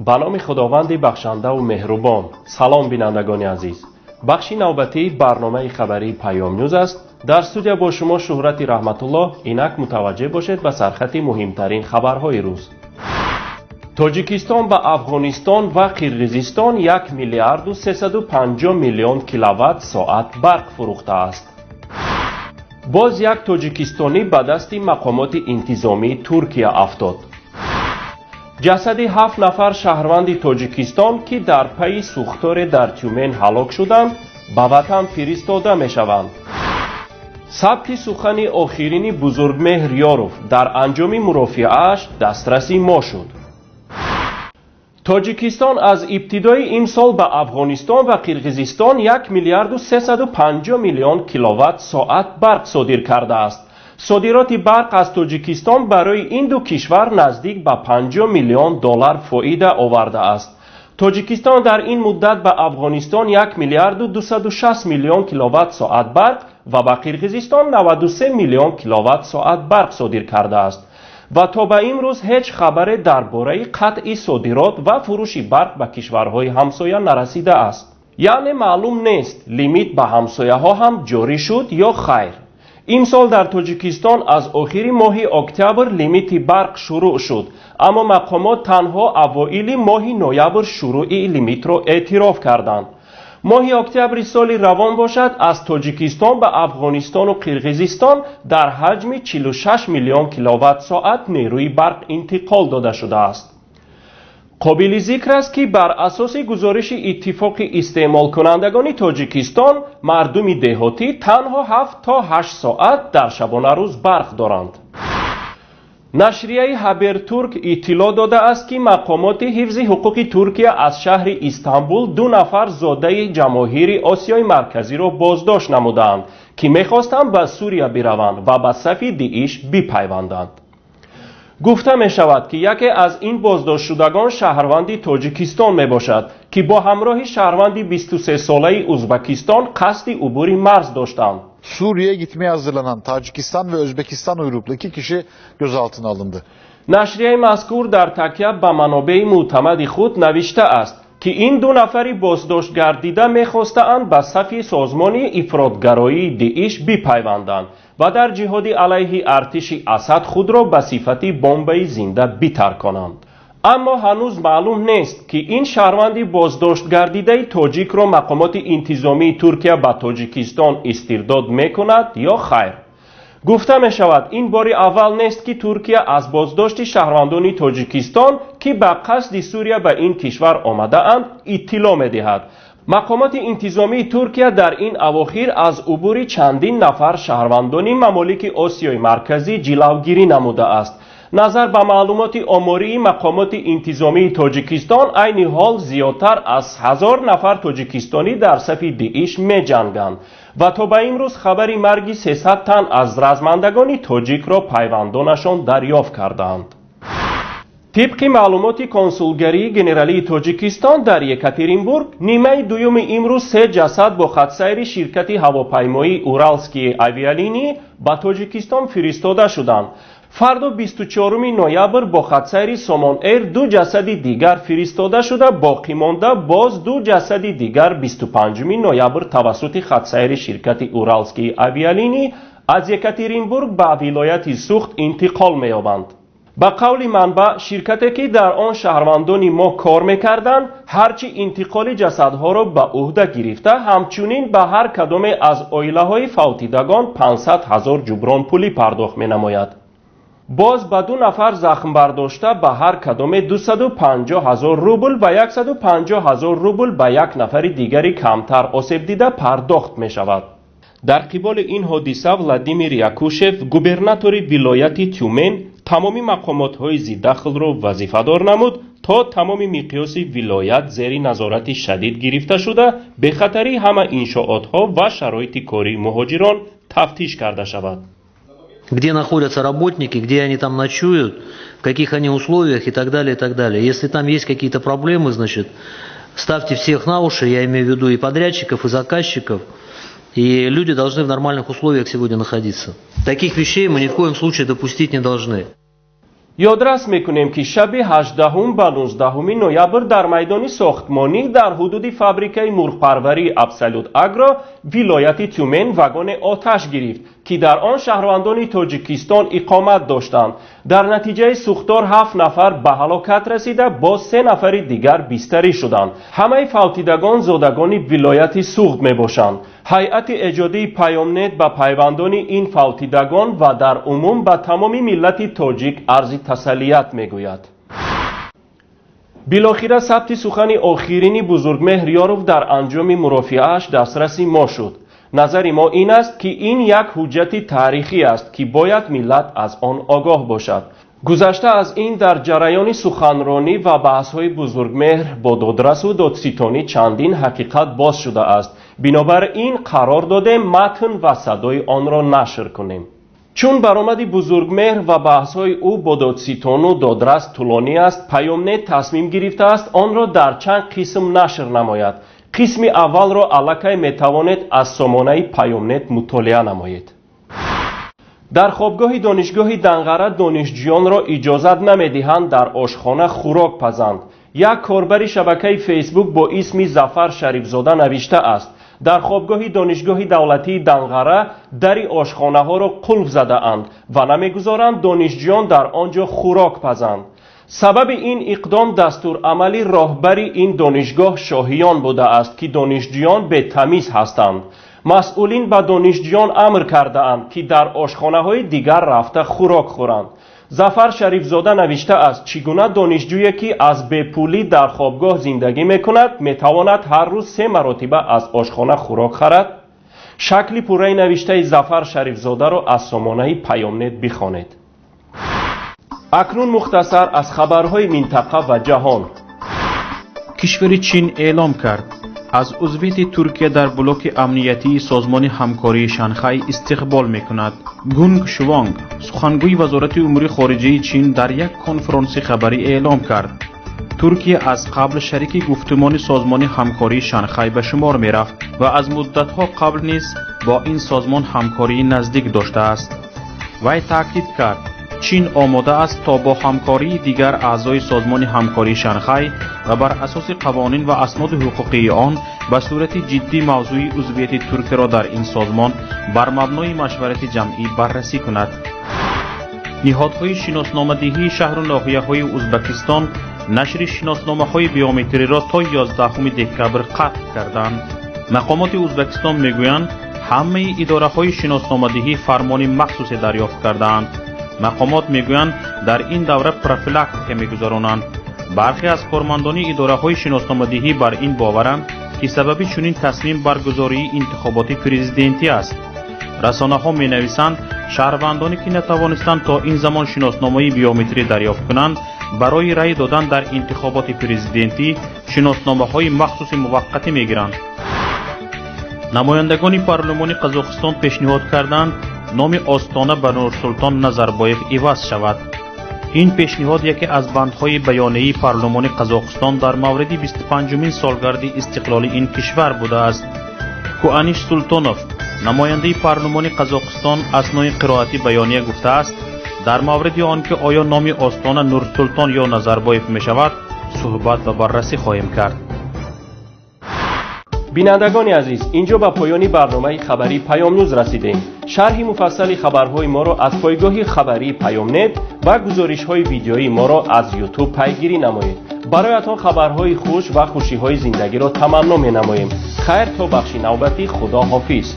Ба номи Худованди бахшандаву меҳрубон. Салом, бинандагони азиз. Бахши навбатии барномаи хабарии Паёмнюз аст. Дар студия бо шумо Шуҳрати Раҳматуллоҳ. Инак мутаваҷҷеҳ бошед ба сархати муҳимтарин хабарҳои рӯз. Тоҷикистон ба Афғонистон ва Қирғизистон 1 миллиарду 350 миллион киловатт соат барқ фурӯхтааст. Боз як тоҷикистонӣ ба дасти мақомоти интизомии Туркия афтод. Ҷасади 7 нафар шаҳрванди Тоҷикистон, ки дар пайи сӯхторе дар Тюмен ҳалок шуданд, ба ватан фиристода мешаванд. Сабти сухани охирини Бузургмеҳр Ёров дар анҷоми мурофиааш дастраси мо шуд. Тоҷикистон аз ибтидои имсол ба Афғонистон ва Қирғизистон 1 миллиарду 350 миллион киловатт соат барқ содир кардааст. Содироти барқ аз Тоҷикистон барои ин ду кишвар наздик ба 50 миллион доллар фоида овардааст. Тоҷикистон дар ин муддат ба Афғонистон 1 миллиарду 260 миллион киловатт соат барқ ва ба Қирғизистон 93 миллион киловатт соат барқ содир кардааст. Ва то ба имрӯз ҳеҷ хабаре дар бораи қатъи содирот ва фурӯши барқ ба кишварҳои ҳамсоя нарасидааст. Яъне маълум нест, лимит ба ҳамсояҳо ҳам ҷорӣ шуд ё хайр. Имсол дар Тоҷикистон аз охири моҳи октябр лимити барқ шурӯъ шуд, аммо мақомот танҳо аввоили моҳи ноябр шурӯъи лимитро эътироф карданд. Моҳи октябри соли равон бошад, аз Тоҷикистон ба Афғонистону Қирғизистон дар ҳаҷми 46 миллион киловатт соат нерӯи барқ интиқол дода шудааст. Қобили зикр аст, ки бар асоси гузориши Иттифоқи истеъмолкунандагони Тоҷикистон мардуми деҳотӣ танҳо 7 то 8 соат дар шабонарӯз барқ доранд. Нашрияи Ҳабертурк иттилоъ додааст, ки мақомоти ҳифзи ҳуқуқи Туркия аз шаҳри Истанбул 2 нафар зодаи ҷамоҳири Осиёи Марказиро боздошт намудаанд, ки мехостанд ба Сурия бираванд ва ба сафи Дииш бипайванданд. Гуфта мешавад, ки яке аз ин боздоштшудагон шаҳрванди Тоҷикистон мебошад, ки бо ҳамроҳи шаҳрванди 23-солаи Узбакистон қасди убури марз доштанд. Suriye'ye gitmeye hazırlanan Tacikistan ve Özbekistan uyruklu 2 kişi gözaltına alındı. Нашрияи мазкур дар такя ба манобеи мӯътамади худ навиштааст, ки ин 2 нафари боздоштгардида мехостаанд ба сафи созмони ифротгароии Дииш бипайванданд ва дар ҷиҳоди алайҳи артиши Асад худро ба сифати бомбаи зинда битарконанд. Аммо ҳанӯз маълум нест, ки ин шаҳрванди боздоштгардидаи тоҷикро мақомоти интизомии Туркия ба Тоҷикистон истирдод мекунад ё хайр. Гуфта мешавад, ин бори аввал нест, ки Туркия аз боздошти шаҳрвандони Тоҷикистон, ки ба қасди Сурия ба ин кишвар омадаанд, иттилоъ медиҳад. Мақомоти интизомии Туркия дар ин авохир аз убури чандин нафар шаҳрвандони мамолики Осиёи Марказӣ ҷилавгирӣ намудааст. Назар ба маълумоти омории мақомоти интизомии Тоҷикистон, айни ҳол зиёдтар аз 1000 нафар тоҷикистонӣ дар сафи Дииш меҷанганд ва то ба имрӯз хабари марги 300 тан аз размандагони тоҷикро пайвандонашон дарёфт кардаанд. Тибқи маълумоти консулгарии генералии Тоҷикистон дар Екатеринбург, нимаи дуюми имрӯз 3 ҷасад бо хатсайри ширкати ҳавопаймоии Уралские авиалинии ба Тоҷикистон фиристода шуданд. Фардо 24 ноябр бо хатсайри Сомон Эйр 2 ҷасади дигар фиристода шуда, боқӣ монда боз 2 ҷасади дигар 25 ноябр тавассути хатсайри ширкати Уралские авиалинии аз Екатеринбург ба вилояти Сухт интиқол меёбанд. Ба қавли манбаъ, ширкате, ки дар он шаҳрвандони мо кор мекарданд, ҳарчи интиқоли ҷасадҳоро ба ӯҳда гирифта, ҳамчунин ба ҳар кадоме аз оилаҳои фавтидагон 500 ҳазор ҷубронпулӣ пардохт менамояд. Боз ба 2 нафар захмбардошта ба ҳар кадоме 250 ҳазор рубл ва 150 ҳазор рубл ба як нафари дигари камтар осебдида пардохт мешавад. Дар қиболи ин ҳодиса Владимир Якушев, губернатори вилояти Тюмен, тамоми мақомотҳои зиддахлро вазифадор намуд, то тамоми миқёси вилоят зери назорати шадид гирифта шуда, бехатарии ҳама иншоотҳо ва шароити кории муҳоҷирон тафтиш карда шавад. Где находятся работники, где они там ночуют, в каких они условиях и так далее, и так далее. Если там есть какие-то проблемы, значит, ставьте всех на уши, я имею в виду и подрядчиков, и заказчиков, и люди должны в нормальных условиях сегодня находиться. Таких вещей мы ни в коем случае допустить не должны. Ёдрас мекунем, ки шаби 18 ба 19 ноябр дар майдони сохтмонӣ дар ҳудуди фабрикаи мурғпарварии Абсолют Агро вилояти Тюмен вагоне оташ гирифт, ки дар он шаҳрвандони Тоҷикистон иқомат доштанд. Дар натиҷаи сӯхтор 7 нафар ба ҳалокат расида, боз 3 нафари дигар бистарӣ шуданд. Ҳамаи фавтидагон зодагони вилояти Суғд мебошанд. Ҳайати эҷодии Паёмнет ба пайвандони ин фавтидагон ва дар умум ба тамоми миллати тоҷик арзи тасаллият мегӯяд. Билохира сабти сухани охирини Бузургмеҳр Ёров дар анҷоми мурофиааш дастраси мо шуд. Назари мо ин аст, ки ин як ҳуҷҷати таърихӣ аст, ки бояд миллат аз он огоҳ бошад. Гузашта аз ин, дар ҷараёни суханронӣ ва баҳсҳои Бузургмеҳр бо додрасу додситонӣ чандин ҳақиқат боз шудааст. Бинобар ин қарор додем матн ва садои онро нашр кунем. Чун баромади Бузургмеҳр ва баҳсҳои ӯ бо додситону додрас тӯлонӣ аст, Паёмнет тасмим гирифтааст онро дар чанд қисм нашр намояд. Қисми аввалро аллакай метавонед аз сомонаи Паёмнет мутолиа намоед. Дар хобгоҳи донишгоҳи Данғара донишҷӯёнро иҷозат намедиҳанд дар ошхона хӯрок пазанд. Як корбари шабакаи Фейсбук бо исми Зафар Шарифзода навиштааст: дар хобгоҳи донишгоҳи давлатии Данғара дари ошхонаҳоро қулф задаанд ва намегузоранд донишҷӯён дар он ҷо хӯрок пазанд. Сабаби ин иқдом дастурамали роҳбари ин донишгоҳ Шоҳиён будааст, ки донишҷӯён бетамиз ҳастанд. Масъулин ба донишҷӯён амр кардаанд, ки дар ошхонаҳои дигар рафта хӯрок хӯранд. Зафар Шарифзода навиштааст, чӣ гуна донишҷӯе, ки аз бепулӣ дар хобгоҳ зиндагӣ мекунад, метавонад ҳар рӯз 3 маротиба аз ошхона хӯрок харад? Шакли пурраи навиштаи Зафар Шарифзодаро аз сомонаи Паёмнет бихонед. Акнун мухтасар аз хабарҳои минтақа ва ҷаҳон. Кишвари Чин эълом кард, аз узвияти Туркия дар блоки амниятии Созмони ҳамкории Шанхай истиқбол мекунад. Гунг Шувонг, сухангӯи Вазорати умури хориҷаи Чин, дар як конфронси хабарӣ эълом кард, Туркия аз қабл шарики гуфтумони Созмони ҳамкории Шанхай ба шумор мерафт ва аз муддатҳо қабл низ бо ин созмон ҳамкории наздик доштааст. Вай таъкид кард, Чин омода аст то бо ҳамкории дигар аъзои Созмони ҳамкории Шанхай ва бар асоси қавонин ва асноди ҳуқуқии он ба сурати ҷиддӣ мавзӯи узвияти Туркияро дар ин созмон бар мабнои машварати ҷамъӣ баррасӣ кунад. Ниҳодҳои шиносномадиҳии шаҳру ноҳияҳои Узбакистон нашри шиносномаҳои биометриро то 11 декабр қатъ карданд. Мақомоти Узбакистон мегӯянд, ҳамаи идораҳои шиносномадиҳӣ фармони махсусе дарёфт кардаанд. Мақомот мегӯянд, дар ин давра профилактика мегузаронанд. Бархе аз кормандони идораҳои шиносномадиҳӣ бар ин боваранд, ки сабаби чунин тасмим баргузории интихоботи президентӣ аст. Расонаҳо менависанд, шаҳрвандоне ки натавонистанд то ин замон шиносномаи биометрӣ дарёфт кунанд, барои рай додан дар интихоботи президентӣ шиносномаҳои махсуси муваққатӣ мегиранд. Намояндагони парлумони Қазоқистон пешниҳод карданд, номи Остона ба Нурсултон Назарбоев иваз шавад. Ин пешниҳод яке аз бандҳои баёнияи парлумони Қазоқистон дар мавриди 25-умин солгарди истиқлоли ин кишвар будааст. Куаниш Султонов, намояндаи парлумони Қазоқистон, аснои қироати баёния гуфтааст, дар мавриди он ки оё номи Остона Нурсултон ё Назарбоев мешавад, суҳбат ва баррасӣ хоҳем кард. Бинандагони азиз, инҷо ба поёни барномаи хабарии Паёмнюз расидем. Шарҳи муфассали хабарҳои моро аз пойгоҳи хабарии Паёмнет ва гузоришҳои видеоии моро аз Ютуб пайгирӣ намоед. Бароятон хабарҳои хуш ва хушиҳои зиндагиро таманно менамоем. Хайр, то бахши навбатӣ, Худо ҳофиз.